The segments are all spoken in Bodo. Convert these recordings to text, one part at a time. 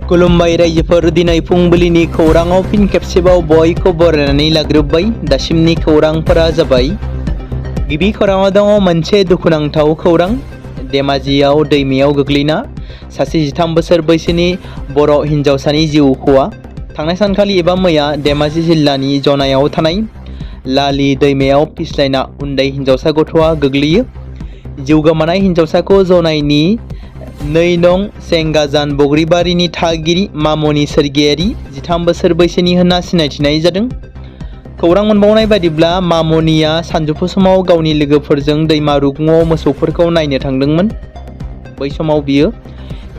खुलुमबाय रायजोफोर, दिनै फुंबिलिनि खौराङाव फिन खेबसेबाव बयखौ बरायनानै लाग्रोबाय। दासिमनि खौरांफोरा जाबाय। गिबि खौराङाव दङ मोनसे दुखुनांथाव खौरां। धेमाजियाव दैमायाव गोग्लैना सासे 13 बोसोर बैसोनि बर' हिन्जावसानि जिउ खहा। थांनाय सानखालि एबा मैया धेमाजि जिल्लानि जनायाव थानाय लालि दैमायाव फिस्लायना उन्दै हिन्जावसा गथ'आ गोग्लैयो। जिउ गोमानाय हिन्जावसाखौ जनायनि 2 नं सेंगाजान बग्रिबारिनि थागिरि मामनि सोरगियारि 13 बोसोर बैसोनि होनना सिनायथिनाय जादों। खौरां मोनबावनाय बादिब्ला मामनिया सानजौफु समाव गावनि लोगोफोरजों दैमा रुगुङाव मोसौफोरखौ नायनो थांदोंमोन। बै समाव बियो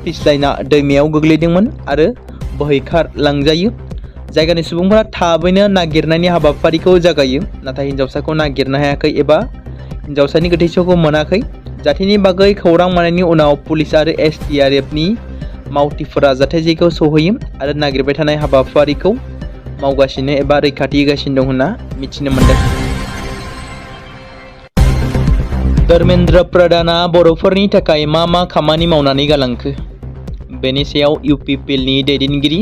फिस्लायना दैमायाव गोग्लैदोंमोन आरो बोहैखारलांजायो। जायगानि सुबुंफोरा थाबैनो नागिरनायनि हाबाफारिखौ जागायो, नाथाय हिन्जावसाखौ नागिरनो हायाखै एबा हिन्जावसानि गोथैसोखौ मोनाखै। जाथायनि बागै खौरां मोननायनि उनाव पुलिस आरो SDRFनि मावथिफोरा जाथाय जायगायाव सौहैयो आरो नागिरबाय थानाय हाबाफारिखौ मावगासिनो एबा रैखाथि होगासिनो दं होनना मिथिनो मोन्दों। धर्मेन्द्र प्रधानआ बर'फोरनि थाखाय मा खामानि मावनानै गालांखो? बेनि सायाव UPPLनि दैदेनगिरि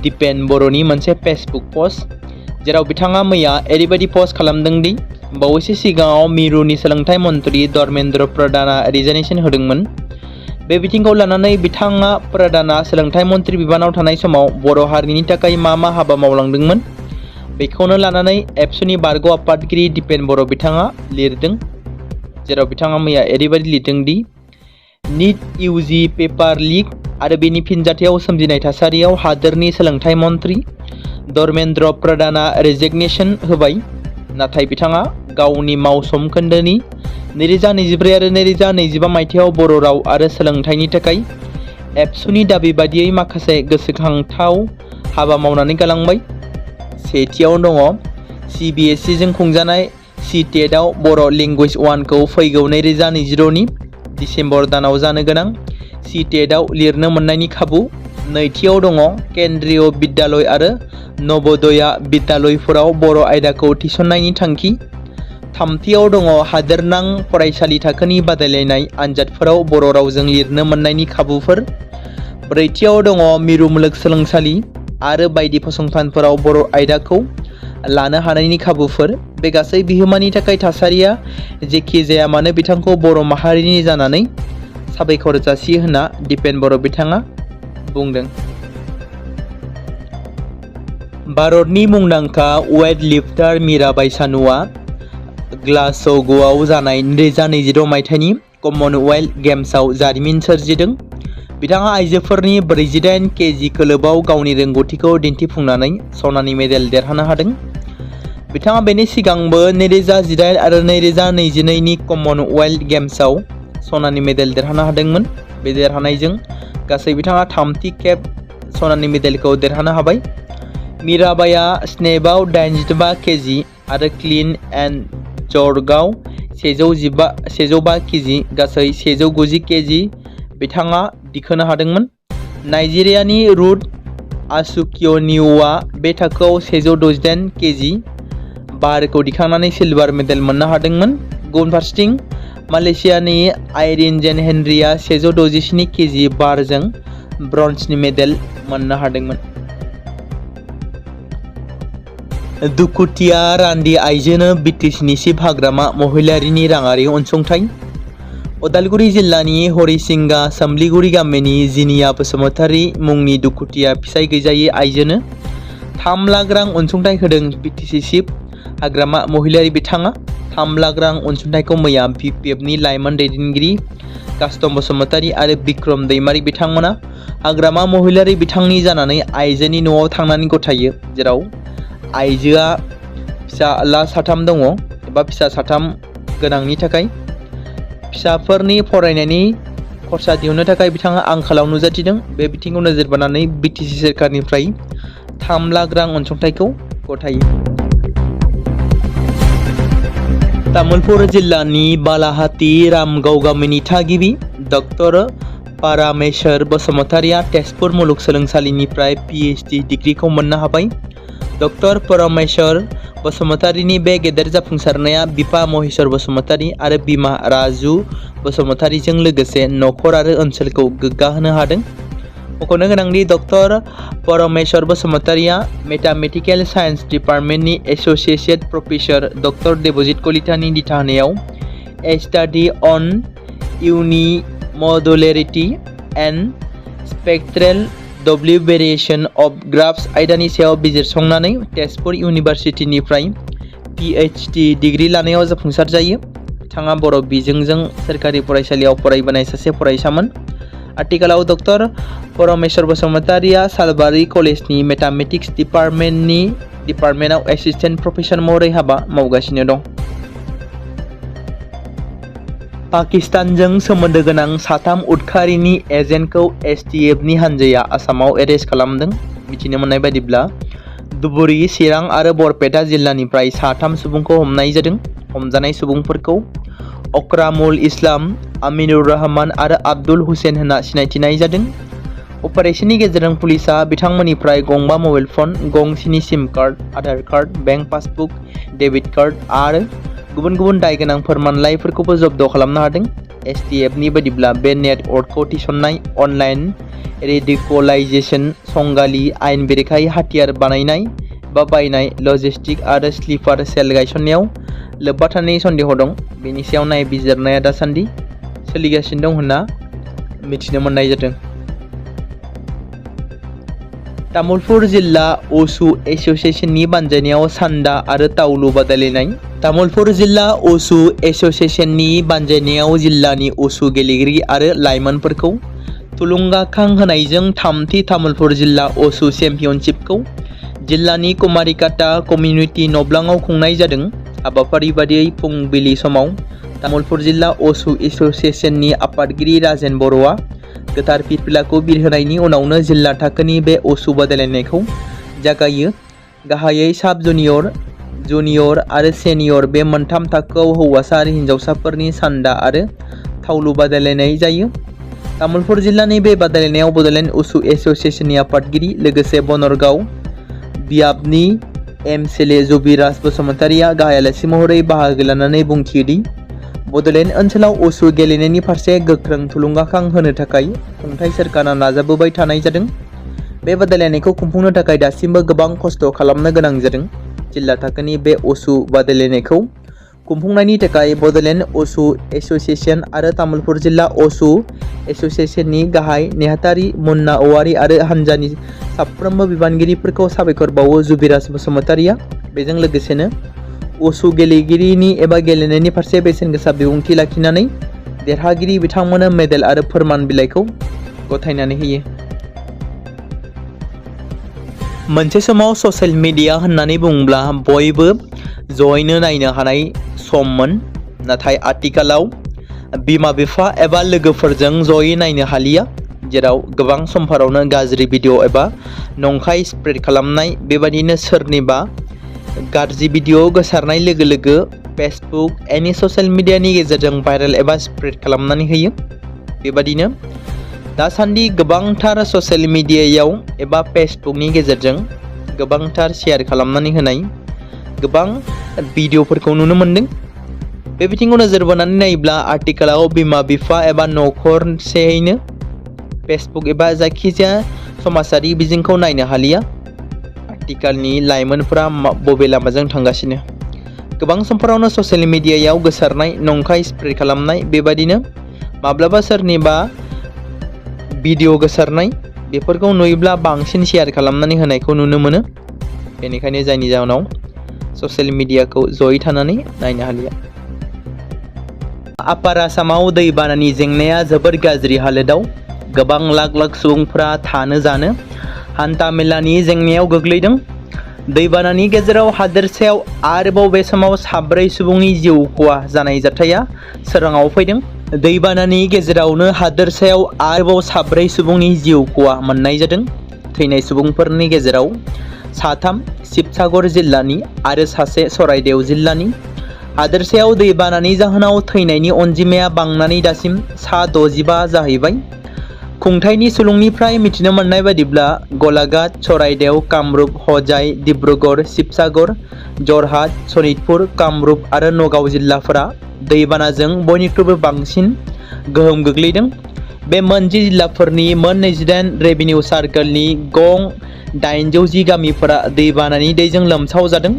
दिपेन बर'नि मोनसे फेसबुक पस्ट, जेराव बिथाङा मैया ओरैबायदि पस्ट खालामदों दि बावैसो सिगाङाव मिरुनि सोलोंथाइ मन्थ्रि धर्मेन्द्र प्रधानआ रिजाइनेसन होदोंमोन। बे बिथिंखौ लानानै बिथाङा प्रधानआ सोलोंथाइ मन्थ्रि बिबानाव थानाय समाव बर' हारिनि थाखाय मा हाबा मावलांदोंमोन, बेखौनो लानानै एबसुनि बारग' आफादगिरि दिपेन बर' बिथाङा लिरदों, जेराव बिथाङा मैया ओरैबायदि लिरदों दि NEET UG पेपार लिक आरो बेनि फिनजाथायाव सोमजिनाय थासारियाव हादोरनि सोलोंथाइ मन्थ्रि धर्मेन्द्र प्रधानआ रिजिगनेसन होबाय। नाथाय बिथाङा गावनि मावसोम खोन्दोनि 2024 आरो 2025 मायथाइयाव बर' राव आरो सोलोंथाइनि थाखाय एबसुनि दाबि बादियै माखासे गोसोखांथाव हाबा मावनानै गालांबाय। सेथियाव दङ CBSE जों खुंजानाय CTETआव बर' लेंगुवेज 1 खौ फैगौ 2026नि दिसेम्बर दानाव जानो गोनां CTETआव लिरनो मोननायनि खाबु। नैथियाव दङ केन्द्रीय बिद्यालय आरो नवोदया बिद्यालयफोराव बर' आयदाखौ थिसननायनि थांखि। थामथियाव दङ हादोरनां फरायसालि थाखोनि बादायलायनाय आनजादफोराव बर' रावजों लिरनो मोननायनि खाबुफोर। ब्रैथियाव दङ मिरु मुलुगसोलोंसालि आरो बायदि फसंथानफोराव बर' आयदाखौ लानो हानायनि खाबुफोर। बे गासै बिहोमानि थाखाय थासारिया जेखि जाया मानो बिथांखौ बर' माहारिनि जानानै साबायखर जासियो होनना दिपेन बर' बिथाङा बुंदों। भारतनि मुंदांखा वेटलिफ्टार मीराबाई चानुआ ग्लासग'आव जानाय 2026 मायथाइनि कमनवेल्थ गेम्सआव जारिमिन सोरजिदों। बिथाङा आइजोफोरनि 48 केजि खोलोबआव गावनि रोंग'थिखौ दिन्थिफुंनानै सनानि मेडेल देरहानो हादों। बिथाङा बेनि सिगांबो 2018 आरो 2022नि कमनवेल्थ गेम्सआव सनानि मेडेल देरहानो हादोंमोन। बे देरहानायजों गासै बिथाङा 3थि खेब सनानि मेडेलखौ देरहानो हाबाय। मीराबाईआ स्नेपआव 85 केजि आरो क्लीन एन्ड जर्कआव 105 केजि, गासै 190 केजि बिथाङा दिखोनो हादोंमोन। नाइजेरियानि रुथ आसुकियनिउआ बे थाखोआव 168 केजि बारखौ दिखांनानै सिलभार मेडेल मोननो हादोंमोन। गुबुन फारसेथिं मालयेशियानि आइरिन जेन हेनरीआ 167 केजि बारजों ब्रन्जनि मेडेल मोननो हादोंमोन। दुखुथिया रान्दि आइजोनो BTCनि सिप हाग्रामा महिलारिनि राङारि अनसुंथाइ। उदालगुरि जिल्लानि हरिसिंगा सोमलिगुरि गामिनि जिनिया बसुमतारी मुंनि दुखुथिया फिसाय गैजायै आइजोनो 3 लाख रां अनसुंथाइ होदों BTC सिप हाग्रामा महिलारि बिथाङा। 3 लाख रां अनसुंथाइखौ मैया BPFनि लाइमोन दैदेनगिरि कास्टम बसुमतारी आरो बिक्रम दैमारि बिथांमोना हाग्रामा महिलारि बिथांनि जानानै आइजोनि न'आव थांनानै गथायो, जेराव आइजोआ फिसाला 3 दङ एबा फिसा 3 गोनांनि थाखाय फिसाफोरनि फरायनायनि खरसा दिहुननो थाखाय बिथाङा आंखालाव नुजाथिदों। बे बिथिंखौ नोजोर बोनानै BTC सोरखारनिफ्राय 3 लाख रां अनसुंथाइखौ गथायो। तामुलपुर जिल्लानि बालाहाटी रामगाव गामिनि थागिबि डक्टर पारामेश्वर बसुमतारीआ तेजपुर मुलुगसोलोंसालिनिफ्राय PhD डिग्रीखौ मोननो हाबाय। डक्टर परमेश्वर बसुमतारीनि बे गेदेर जाफुंसारनाया बिफा महेश्वर बसुमतारी आरो बिमा राजु बसुमतारीजों लोगोसे नखर आरो ओनसोलखौ गोग्गाहोनो हादों। मख'नो गोनांदि डक्टर परमेश्वर बसुमतारिया मेथामेटिकेल साइन्स डिपार्टमेन्टनि एस'सिएटेड प्रफेसर डक्टर देबजित कलितानि दिथा होनायाव a study on unimodularity and spectral W variation of graphs आयदानि सायाव बिजिरसंनानै तेजपुर इउनिभार्सिटिनिफ्राय PhD डिग्री लानायाव जाफुंसार जायो। बिथाङा बर' बिजोंजों सोरखारि फरायसालियाव फरायबोनाय सासे फरायसामोन। आथिखालाव डक्टर परमेश्वर बसुमतारिया सालबारि कलेजनि मेथामेटिक्स डिपार्टमेन्टआव एसिस्टेन्ट प्रफेसर महरै हाबा मावगासिनो दं। पाकिस्तानजों सोमोन्दो गोनां साथाम उदखारिनि एजेन्टखौ STFनि हानजाया आसामाव एरेस्ट खालामदों। मिथिनो मोननाय बायदिब्ला धुबुरी, चिरां आरो बरपेटा जिल्लानिफ्राय साथाम सुबुंखौ हमनाय जादों। हमजानाय सुबुंफोरखौ अक्रामुल इस्लाम, आमिनुर रहमान आरो आब्दुल हुसेन होनना सिनायथिनाय जादों। अपारेशननि गेजेरजों पुलिसआ बिथांमोननिफ्राय गंबा मबाइल फन, गंसेनि सिम card, Aadhaar card, bank passbook, debit card आरो गुबुन गुबुन दायगोनां फोरमानलाइफोरखौबो जब्द खालामनो हादों। STFनि बायदिब्ला बे नेटवर्कखौ थिसननाय, अनलाइन रेडिकलाइजेशन, संगालि, आयेन बेरेखायै हाथियार बानायनाय बा बायनाय, लजिस्टिक आरो स्लिपार सेल गायसननायाव लोब्बा थानायनि सन्देह दं। बेनि सायाव नायबिजिरनाया दासान्दि सोलिगासिनो दं होनना मिथिनो मोननाय जादों। तामुलपुर जिल्ला असु एस'सिएशननि बानजायनायाव सान्दा आरो तावलु बादायलायनाय। तामुलपुर जिल्ला असु एस'सिएशननि बानजायनायाव जिल्लानि असु गेलेगिरि आरो लाइमोनफोरखौ थुलुंगाखां होनायजों थामथि तामुलपुर जिल्ला असु चेम्पियनशिपखौ जिल्लानि कुमारिकाटा कमिउनिटि नब्लाङाव खुंनाय जादों। हाबाफारि बादियै फुंबिलि समाव तामुलपुर जिल्ला असु एस'सिएशननि आफादगिरि राजेन बर'आ गोथार फिरफिलाखौ बिरहोनायनि उनावनो जिल्ला थाखोनि बे असु बादायलायनायखौ जागायो। गाहायै साब जुनियर, जुनियर आरो सेनियर बे मोनथाम थाखोआव हौवासा आरो हिन्जावसाफोरनि सान्दा आरो थावलु बादायलायनाय जायो। तामुलपुर जिल्लानि बे बादायलायनायाव बड'लेण्ड असु एस'सिएशननि आफादगिरि लोगोसे बनरगाव बियाबनि MCLA जुबिराज बसुमतारिया गाहाय आलासि महरै बाहागो लानानै बुंथियोदि बड'लेण्ड ओनसोलाव असु गेलेनायनि फारसे गोख्रों थुलुंगाखां होनो थाखाय खुंथाइ सोरखारा नाजाबोबाय थानाय जादों। बे बादायलायनायखौ खुंफुंनो थाखाय दासिमबो गोबां खस्थ' खालामनो गोनां जादों। जिल्ला थाखोनि बे असु बादायलायनायखौ खुंफुंनायनि थाखाय बड'लेण्ड असु एस'सिएशन आरो तामुलपुर जिल्ला असु एस'सिएशननि गाहाय नेहाथारि मुन्ना औवारी आरो हानजानि साफ्रोमबो बिबानगिरिफोरखौ साबायखर बावो जुबिराज बसुमतारिया। बेजों लोगोसेनो असु गेलेगिरिनि एबा गेलेनायनि फारसे बेसेन गोसा बिबुंथि लाखिनानै देरहागिरि बिथांमोननो मेडेल आरो फोरमान बिलाइखौ गथायनानै होयो। मोनसे समाव ससियेल मिडिया होननानै बुङोब्ला बयबो जयैनो नायनो हानाय सममोन। नाथाय आथिखालाव बिमा बिफा एबा लोगोफोरजों जयै नायनो हालिया, जेराव गोबां समफोरावनो गाज्रि भिडिअ एबा नंखाय स्प्रेड खालामनाय, बेबादिनो सोरनिबा गाज्रि भिडिअ गोसारनाय लोगो लोगो फेसबुक एनि ससियेल मिडियानि गेजेरजों भाइरेल एबा स्प्रेड खालामनानै होयो। बेबादिनो दासान्दि गोबांथार ससियेल मिडियायाव एबा फेसबुकनि गेजेरजों गोबांथार शेयार खालामनानै होनाय गोबां भिडिअफोरखौ नुनो मोनदों। बे बिथिंखौ नोजोर बोनानै नायोब्ला आथिखालाव बिमा बिफा एबा न'खरसेयैनो फेसबुक एबा जायखिजाया समाजारि बिजोंखौ नायनो हालिया। आथिखालनि लाइमोनफोरा बबे लामाजों थांगासिनो? गोबां समफोरावनो ससियेल मिडियायाव गोसारनाय, नंखाय स्प्रेड खालामनाय, बेबादिनो माब्लाबा सोरनिबा भिडिअ गोसारनाय, बेफोरखौ नुयोब्ला बांसिन शेयार खालामनानै होनायखौ नुनो मोनो। बेनिखायनो जायनि जाहोनाव ससियेल मिडियाखौ जयै थानानै नायनो हालिया। आपार आसामाव दैबानानि जेंनाया जोबोद गाज्रि हालोदाव। गोबां लाख लाख सुबुंफोरा थानो जानो हान्था मेलानि जेंनायाव गोग्लैदों। दैबानानि गेजेराव हादोरसायाव आरोबाव बे समाव 4 सुबुंनि जिउ खहा जानाय जाथाया सोराङाव फैदों। दैबानानि गेजेरावनो हादोरसायाव आरोबाव 4 सुबुंनि जिउ खहा मोननाय जादों। थैनाय सुबुंफोरनि गेजेराव 3 शिबसागर जिल्लानि आरो 1 सराइदेव जिल्लानि। हादोरसायाव दैबानानि जाहोनाव थैनायनि अनजिमाया बांनानै दासिम 65 जाहैबाय। खुंथायनि सुलुंनिफ्राय मिथिनो मोननाय बायदिब्ला गलाघाट, सराइदेव, कामरुप, हजाइ, डिब्रुगड़, शिबसागर, जरहाट, सनितपुर, कामरुप आरो नगाव जिल्लाफोरा दैबानाजों बयनिख्रुइबो बांसिन गोहोम गोग्लैदों। बे मोन 10 जिल्लाफोरनि मोन 28 रेभिनिउ सार्कलनि गं 810 गामिफोरा दैबानानि दैजों लोमसाव जादों।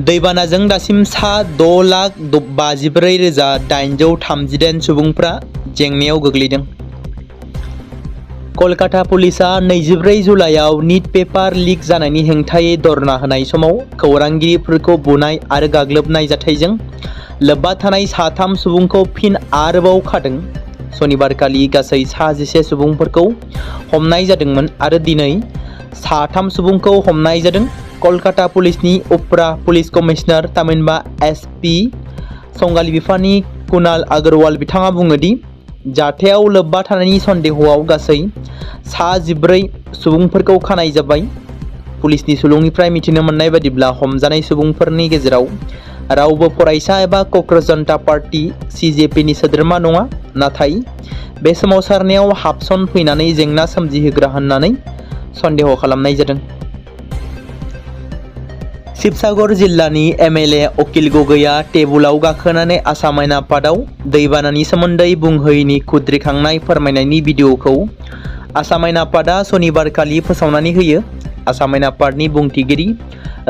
दैबानाजों दासिम सा 6,54,838 सुबुंफ्रा जेंनायाव गोग्लैदों। कलकाता पुलिसा 24 जुलाइआव नीट पेपार लिक जानायनि हेंथायै धरना होनाय समाव खौरांगिरिफोरखौ बुनाय आरो गाग्लोबनाय जाथायजों लोब्बा थानाय 3 सुबुंखौ फिन आरोबाव खादों। सनिबारखालि गासै 11 सुबुंफोरखौ हमनाय जादोंमोन आरो दिनै 3 सुबुंखौ हमनाय जादों। कलकाता पुलिसनि उफ्रा पुलिस कमिशनार तामिनबा एसपि संगालि बिफाननि कुणाल अग्रवाल बिथाङा बुङो दि जाथायाव लोब्बा थानायनि सन्देहआव गासै 14 सुबुंफोरखौ खानाय जाबाय। पुलिसनि सुलुंनिफ्राय मिथिनो मोननाय बादिब्ला हमजानाय सुबुंफोरनि गेजेराव रावबो फरायसा एबा क'क्राझार जनता पार्टी (CJP)नि सोद्रोमा नङा, नाथाय बे सोमावसारनायाव हाबसनफैनानै जेंना सोमजिहोग्रा होननानै सन्देह खालामनाय जादों। शिबसागर जिल्लानि MLA अकिल गगैया टेबुलाव गाखोनानै आसाम आयेन आफादाव दैबानानि सोमोन्दै बुंहैनि खुद्रिखांनाय फोरमायनायनि भिडिअखौ आसाम आयेन आफादा सनिबारखालि फोसावनानै होयो। आसाम आयेन आफादनि बुंथिगिरि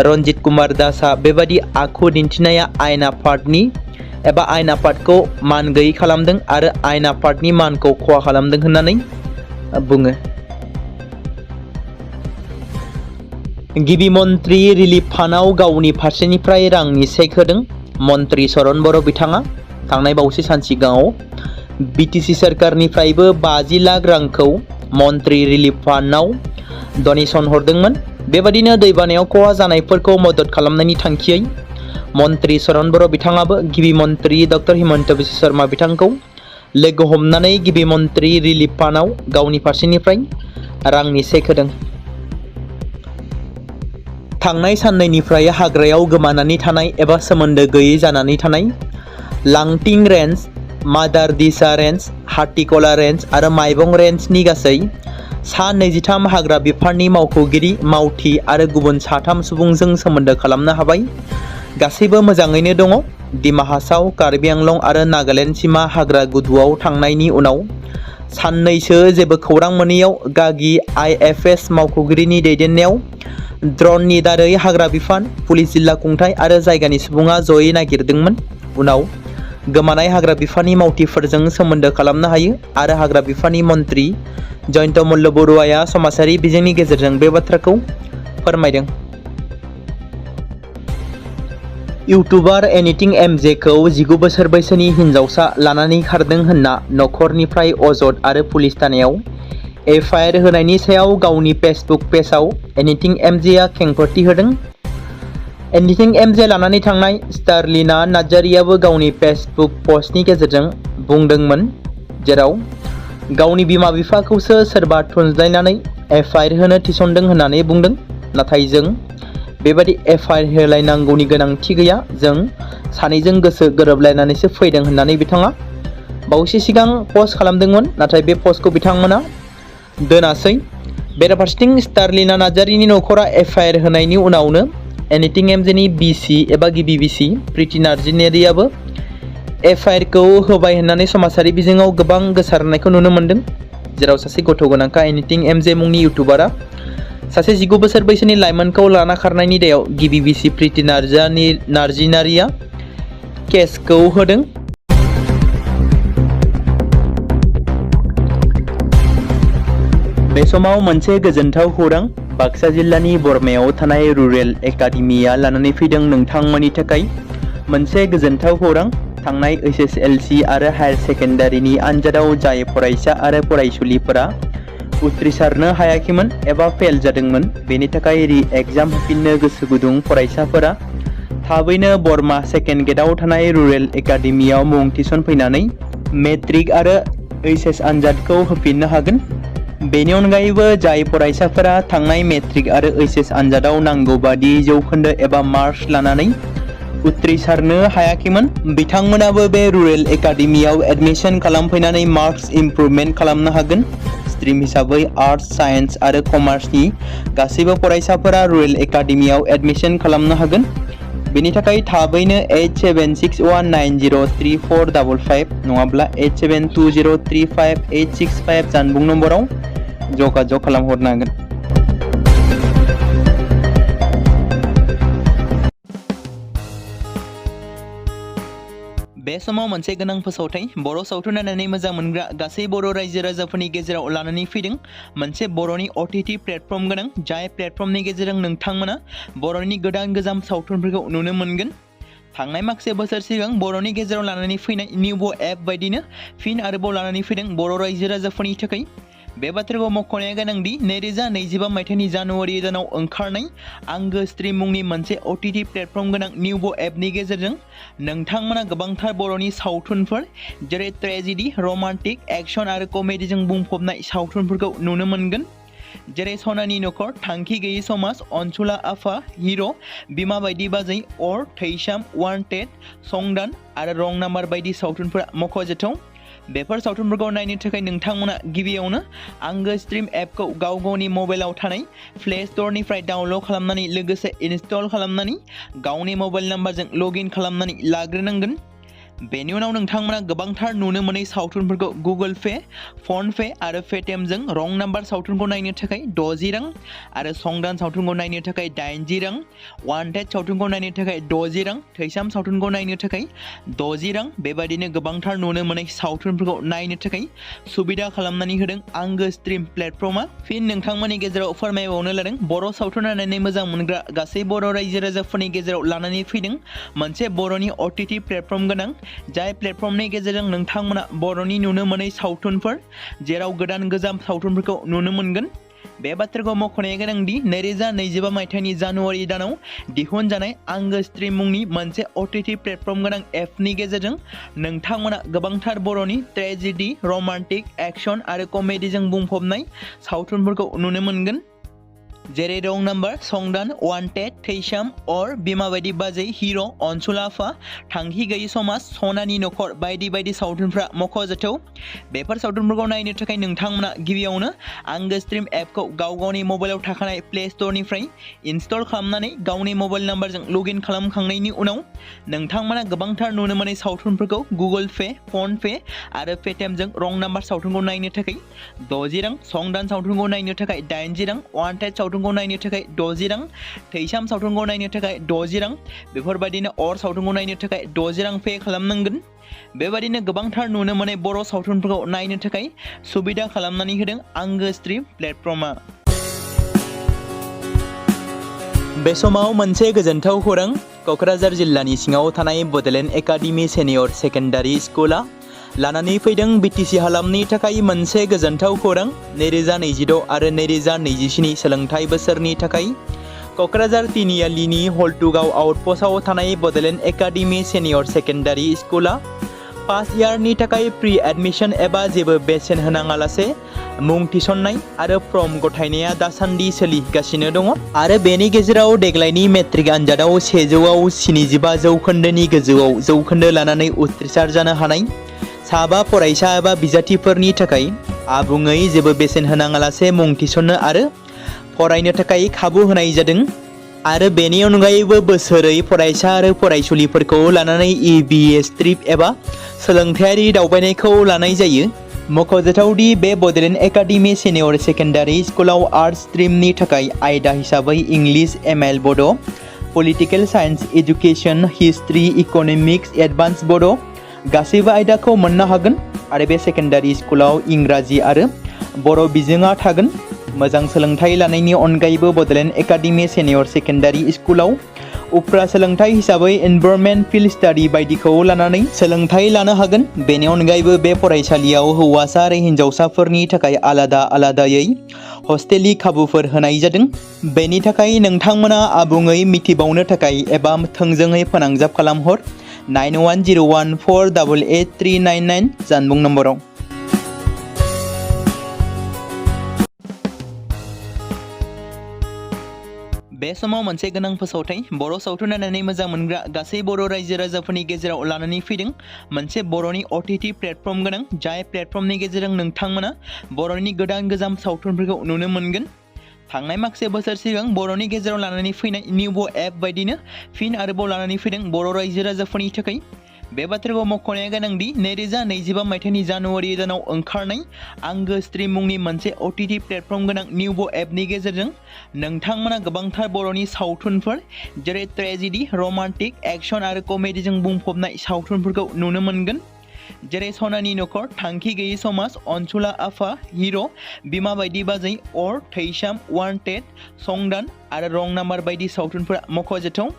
रन्जित कुमार दासआ बेबादि आखु दिन्थिनाया आयेन आफादनि एबा आयेन आफादखौ मान गैयै खालामदों आरो आयेन आफादनि मानखौ खहा खालामदों होननानै बुङो। गिबि मन्त्रि रिलिफ फान्डआव गावनि फारसेनिफ्राय रांनि चेक होदों। मन्त्रि चरण बर' बिथाङा थांनाय बावैसो सान सिगाङाव BTC सोरखारनिफ्रायबो 50 लाख रांखौ मन्त्रि रिलिफ फान्डआव डनेसन हरदोंमोन। बेबादिनो दैबानायाव खहा जानायफोरखौ मदद खालामनायनि थांखियै मन्त्रि चरण बर' बिथाङाबो गिबि मन्त्रि डक्टर हिमन्त बिश्व शर्मा बिथांखौ लोगो हमनानै गिबि मन्त्रि रिलिफ फान्डआव गावनि फारसेनिफ्राय रांनि चेक होदों। थांनाय साननैनिफ्राय हाग्रायाव गोमानानै थानाय एबा सोमोन्दो गैयै जानानै थानाय लांटिं रेन्ज, मादार दिसा रेन्ज, हाथिकला रेन्ज आरो माइबं रेन्जनि गासै सा 23 हाग्रा बिफाननि मावख'गिरि, मावथि आरो गुबुन 3 सुबुंजों सोमोन्दो खालामनो हाबाय। गासैबो मोजाङैनो दङ। दिमा हासाव, कार्बि आंलं आरो नागालेन्ड सिमा हाग्रा गुदुआव थांनायनि उनाव साननैसो जेबो खौरां मोनैयाव गागि IFS मावख'गिरिनि दैदेननायाव ड्र'ननि दारै हाग्रा बिफान, पुलिस, जिल्ला खुंथाय आरो जायगानि सुबुङा जयै नागिरदोंमोन। उनाव गोमानाय हाग्रा बिफाननि मावथिफोरजों सोमोन्दो खालामनो हायो आरो हाग्रा बिफाननि मन्त्रि जयन्त मल्ल बरुवाया समाजारि बिजोंनि गेजेरजों बे बाथ्राखौ फोरमायदों। इउटुबार एनिथिं MJखौ 19 बोसोर बैसोनि हिनजावसा लानानै खारदों होनना नखरनिफ्राय अजद आरो पुलिस थानायाव FIR होनायनि सायाव गावनि फेसबुक पेजआव एनिथिं MJआ खेंफोरथि होदों। एनिथिं MJ लानानै थांनाय स्टारलिना नार्जारियाबो गावनि फेसबुक पस्टनि गेजेरजों बुंदोंमोन, जेराव गावनि बिमा-बिफाखौसो सोरबा थुनज्लायनानै FIR होनो थिसनदों होननानै बुंदों। नाथाय जों बेबादि FIR होलायनांगौनि गोनांथि गैया, जों सानैजों गोसो गोरोबलायनानैसो फैदों होननानै बिथाङा बावैसो सिगां पस्ट खालामदोंमोन। नाथाय बे पस्टखौ बिथांमोना दोनासै। बेराफारसेथिं स्टारलिना नार्जारिनि नखरा FIR होनायनि उनावनो एनिथिं MJनि बिसि एबा गिबि बिसि प्रिति नार्जारियाबो FIRखौ होबाय होननानै समाजारि बिजोङाव गोबां गोसारनायखौ नुनो मोन्दों, जेराव सासे गथ' गोनांखा एनिथिं MJ मुंनि इउटुबारा सासे 19 बोसोर बैसोनि लाइमोनखौ लाना खारनायनि दायाव गिबि बिसि प्रिति नार्जारिया केसखौ होदों। बे समाव मोनसे गोजोनथाव खौरां बाक्सा जिल्लानि बरमायाव थानाय रुरेल एकाडेमिया लानानै फैदों नोंथांमोननि थाखाय मोनसे गोजोनथाव खौरां। थांनाय HSLC आरो हायार सेकेन्डारिनि आनजादाव जाय फरायसा आरो फरायसुलिफोरा उथ्रिसारनो हायाखैमोन एबा फेल जादोंमोन, बेनि थाखाय रि-एग्जाम होफिननो गोसो गुदुं फरायसाफोरा थाबैनो बरमा सेकेन्ड गेटआव थानाय रुरेल एकाडेमियाव मुं थिसनफैनानै मेट्रिक आरो HS आनजादखौ होफिननो हागोन। बेनि अनगायैबो जाय फरायसाफोरा थांनाय मेट्रिक आरो HS आनजादाव नांगौ बादि जौखोन्दो एबा मार्क्स लानानै उथ्रिसारनो हायाखैमोन, बिथांमोनाबो बे रुरेल एकाडेमियाव एडमिशन खालामफैनानै मार्क्स इमप्रुभमेन्ट खालामनो हागोन। स्ट्रिम हिसाबै आर्ट्स, साइन्स आरो कमार्सनि गासैबो फरायसाफोरा रुरेल एकाडेमियाव एडमिशन खालामनो हागोन। बेनि थाखाय थाबैनो 8761903455 नङाब्ला 8720358665 जानबुं नम्बराव जगाजग खालामहरनो हागोन। बे समाव मोनसे गोनां फोसावथाय बर' सावथुन नायनानै मोजां मोनग्रा गासै बर' रायजो राजाफोरनि गेजेराव लानानै फैदों मोनसे बर'नि OTT प्लेटफर्म गोनां जाय प्लेटफर्मनि गेजेरजों नोंथांमोना बर'नि गोदान गोजाम सावथुनफोरखौ नुनो मोनगोन। थांनाय माखासे बोसोर सिगां बर'नि गेजेराव लानानै फैनाय निउबो एप बायदिनो फिन आरोबाव लानानै फैदों बर' रायजो राजाफोरनि थाखाय। बे बाथ्राखौ मख'नाया गोनांदि 2025 मायथाइनि जानुवारि दानाव ओंखारनाय आंगो स्ट्रीम मुंनि मोनसे OTT प्लेटफर्म गोनां निउबो एपनि गेजेरजों नोंथांमोना गोबांथार बर'नि सावथुनफोर जेरै ट्रेजेडी, रमान्टिक, एक्शन आरो कमेडीजों बुंफबनाय सावथुनफोरखौ नुनो मोनगोन। जेरै सनानि नखर, थांखि गैयै समाज, अनसुला आफा, हिर', बिमा बायदि बाजै, अर, थैसाम, वान्टेड, संदान आरो रं नाम्बार बायदि सावथुनफोरा मख'जाथाव। बेफोर सावथुनफोरखौ नायनो थाखाय नोंथांमोना गिबियावनो आंगो स्ट्रीम एपखौ गाव गावनि मबाइलाव थानाय प्ले स्ट'रनिफ्राय डाउनल'ड खालामनानै लोगोसे इनस्टल खालामनानै गावनि मबाइल नाम्बारजों लगइन खालामनानै लाग्रोनांगोन। बेनि उनाव नोंथांमोना गोबांथार नुनो मोनै सावथुनफोरखौ गुगोल पे, फन पे आरो पेटिएमजों रं नाम्बार सावथुनखौ नायनो थाखाय 60 रां आरो संदान सावथुनखौ नायनो थाखाय 80 रां, वान्टेड सावथुनखौ नायनो थाखाय 60 रां, थैसाम सावथुनखौ नायनो थाखाय 60 रां बेबायदिनो गोबांथार नुनो मोनै सावथुनफोरखौ नायनो थाखाय सुबिदा खालामनानै होदों आंगो स्ट्रीम प्लेटफर्मा। फिन नोंथांमोननि गेजेराव फोरमायबावनो लादों बर' सावथुन नायनानै मोजां मोनग्रा गासै बर' रायजो राजाफोरनि गेजेराव लानानै फैदों मोनसे बर'नि OTT प्लेटफर्म गोनां जाय प्लेटफर्मनि गेजेरजों नोंथांमोना बर'नि नुनो मोनै सावथुनफोर जेराव गोदान गोजाम सावथुनफोरखौ नुनो मोनगोन। बे बाथ्राखौ मख'नाया गोनांदि 2025 मायथाइनि जानुवारि दानाव दिहुनजानाय आंगो स्ट्रीम मुंनि मोनसे OTT प्लेटफर्म गोनां एपनि गेजेरजों नोंथांमोना गोबांथार बर'नि ट्रेजेडी, रमान्टिक, एक्शन आरो कमेडीजों बुंफबनाय सावथुनफोरखौ नुनो मोनगोन। जेरै रं नाम्बार, संदान, वान्टेड, थैसाम, अर, बिमा बायदि बाजै, हिर', अनसुला आफा, थांखि गैयै समाज, सनानि नखर बायदि बायदि सावथुनफ्रा मख'जाथाव। बेफोर सावथुनफोरखौ नायनो थाखाय नोंथांमोना गिबियावनो आंगो स्ट्रीम एपखौ गाव गावनि मबाइलाव थाखानाय प्ले स्ट'रनिफ्राय इनस्टल खालामनानै गावनि मबाइल नाम्बारजों लगइन खालामखांनायनि उनाव नोंथांमोना गोबांथार नुनो मोनै सावथुनफोरखौ गुगोल पे, फन पे आरो पेटिएमजों रं नाम्बार सावथुनखौ नायनो थाखाय 60 रां, संदान सावथुनखौ नायनो थाखाय 80 रां, वान्टेड सावथुनखौ नायनो थाखाय 60 रां, थैसाम सावथुनखौ नायनो थाखाय 60 रां बेफोरबायदिनो अर सावथुनखौ नायनो थाखाय 60 रां पे खालामनांगोन। बेबायदिनो गोबांथार नुनो मोनै बर' सावथुनफोरखौ नायनो थाखाय सुबिदा खालामनानै होदों आंगो स्ट्रीम प्लेटफर्मा। बे समाव मोनसे गोजोनथाव खौरां क'क्राझार जिल्लानि सिङाव थानाय बड'लेण्ड एकाडेमि सिनियर सेकेन्डारि स्कुला लानानै फैदों BTC हालामनि थाखाय मोनसे गोजोनथाव खौरां 2026 आरो 2027 सोलोंथाइ बोसोरनि थाखाय क'क्राझार तिनिआलिनि हल्टुगाव आउटपस्टआव थानाय बड'लेण्ड एकाडेमि सिनियर सेकेन्डारि स्कुला फार्स्ट इयारनि थाखाय प्रि एडमिशन एबा जेबो बेसेन होनाङालासे मुं थिसननाय आरो फर्म गथायनाया दासान्दि सोलिगासिनो दङ आरो बेनि गेजेराव देग्लायनि मेट्रिक आनजादाव 100आव 75 जौखोन्दोनि गोजौआव जौखोन्दो लानानै उथ्रिसार जानो हानाय साबा फरायसा एबा बिजाथिफोरनि थाखाय आबुङै जेबो बेसेन होनाङालासे मुं थिसननो आरो फरायनो थाखाय खाबु होनाय जादों आरो बेनि अनगायैबो बोसोरै फरायसा आरो फरायसुलिफोरखौ लानानै EBS ट्रिप एबा सोलोंथायारि दावबायनायखौ लानाय जायो। मख'जाथावदि बे बड'लेण्ड एकाडेमि सिनियर सेकेन्डारि स्कुलाव आर्ट्स स्ट्रिमनि थाखाय आयदा हिसाबै इंलिश ML बड', political science, education, history, economics, advance बड' गासैबो आयदाखौ मोननो हागोन आरो बे सेकेन्डारि स्कुलाव इंराजि आरो बर' बिजोङा थागोन। मोजां सोलोंथाइ लानायनि अनगायैबो बड'लेण्ड एकाडेमि सिनियर सेकेन्डारि स्कुलाव उफ्रा सोलोंथाइ हिसाबै एनभायरनमेन्ट फिल्ड स्टाडि बायदिखौ लानानै सोलोंथाइ लानो हागोन। बेनि अनगायैबो बे फरायसालियाव हौवासा आरो हिन्जावसाफोरनि थाखाय आलादा आलादायै हस्टेलनि खाबुफोर होनाय जादों। बेनि थाखाय नोंथांमोना आबुङै मिथिबावनो थाखाय एबा थोंजोङै फोनांजाब खालामहर 9101488399 जानबुं नम्बराव। बे समाव मोनसे गोनां फोसावथाय बर' सावथुन नायनानै मोजां मोनग्रा गासै बर' रायजो राजाफोरनि गेजेराव लानानै फैदों मोनसे बर'नि OTT प्लेटफर्म गोनां जाय प्लेटफर्मनि गेजेरजों नोंथांमोना बर'नि गोदान गोजाम सावथुनफोरखौ नुनो मोनगोन। थांनाय माखासे बोसोर सिगां बर'नि गेजेराव लानानै फैनाय निउ एप बायदिनो फिन आरोबाव लानानै फैदों बर' रायजो राजाफोरनि थाखाय। बे बाथ्राखौ मख'नाया गोनांदि 2025 मायथाइनि जानुवारि दानाव ओंखारनाय आंगो स्ट्रीम मुंनि मोनसे OTT प्लेटफर्म गोनां निउ एपनि गेजेरजों नोंथांमोना गोबांथार बर'नि सावथुनफोर जेरै ट्रेजेडी, रमान्टिक, एक्शन आरो कमेडीजों बुंफबनाय सावथुनफोरखौ नुनो मोनगोन। जेरै सनानि नखर, थांखि गैयै समाज, अनसुला आफा, हिर', बिमा बायदि बाजै, अर, थैसाम, वान्टेड, संदान आरो रं नाम्बार बायदि सावथुनफोरा मख'जाथाव।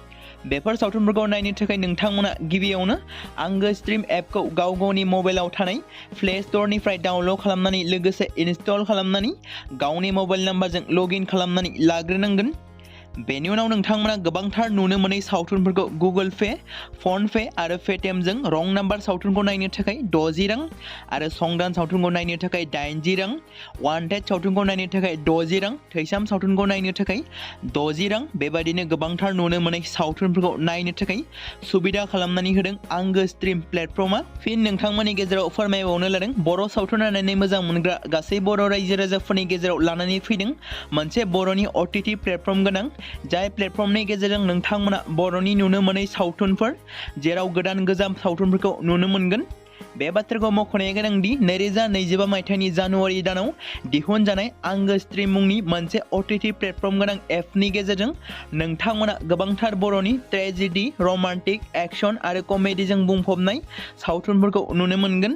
बेफोर सावथुनफोरखौ नायनो थाखाय नोंथांमोना गिबियावनो आंगो स्ट्रीम एपखौ गावनि मबाइलाव थानाय प्ले स्ट'रनिफ्राय डाउनल'ड खालामनानै लोगोसे इनस्टल खालामनानै गावनि मबाइल नाम्बारजों लगइन खालामनानै लाग्रोनांगोन। बेनि उनाव नोंथांमोना गोबांथार नुनो मोनै सावथुनफोरखौ गुगोल पे, फन पे आरो पेटिएमजों रं नाम्बार सावथुनखौ नायनो थाखाय 60 रां आरो संदान सावथुनखौ नायनो थाखाय 80 रां, वान्टेड सावथुनखौ नायनो थाखाय 60 रां, थैसाम सावथुनखौ नायनो थाखाय 60 रां बेबायदिनो गोबांथार नुनो मोनै सावथुनफोरखौ नायनो थाखाय सुबिदा खालामनानै होदों आंगो स्ट्रीम प्लेटफर्मा। फिन नोंथांमोननि गेजेराव फोरमायबावनो लादों बर' सावथुन नायनानै मोजां मोनग्रा गासै बर' रायजो राजाफोरनि गेजेराव लानानै फैदों मोनसे बर'नि OTT प्लेटफर्म गोनां जाय प्लेटफर्मनि गेजेरजों नोंथांमोना बर'नि नुनो मोनै सावथुनफोर जेराव गोदान गोजाम सावथुनफोरखौ नुनो मोनगोन। बे बाथ्राखौ मख'नाया गोनांदि 2025 मायथाइनि जानुवारि दानाव दिहुनजानाय आंगो स्ट्रीम मुंनि मोनसे OTT प्लेटफर्म गोनां एपनि गेजेरजों नोंथांमोना गोबांथार बर'नि ट्रेजेडी, रमान्टिक, एक्शन आरो कमेडीजों बुंफबनाय सावथुनफोरखौ नुनो मोनगोन।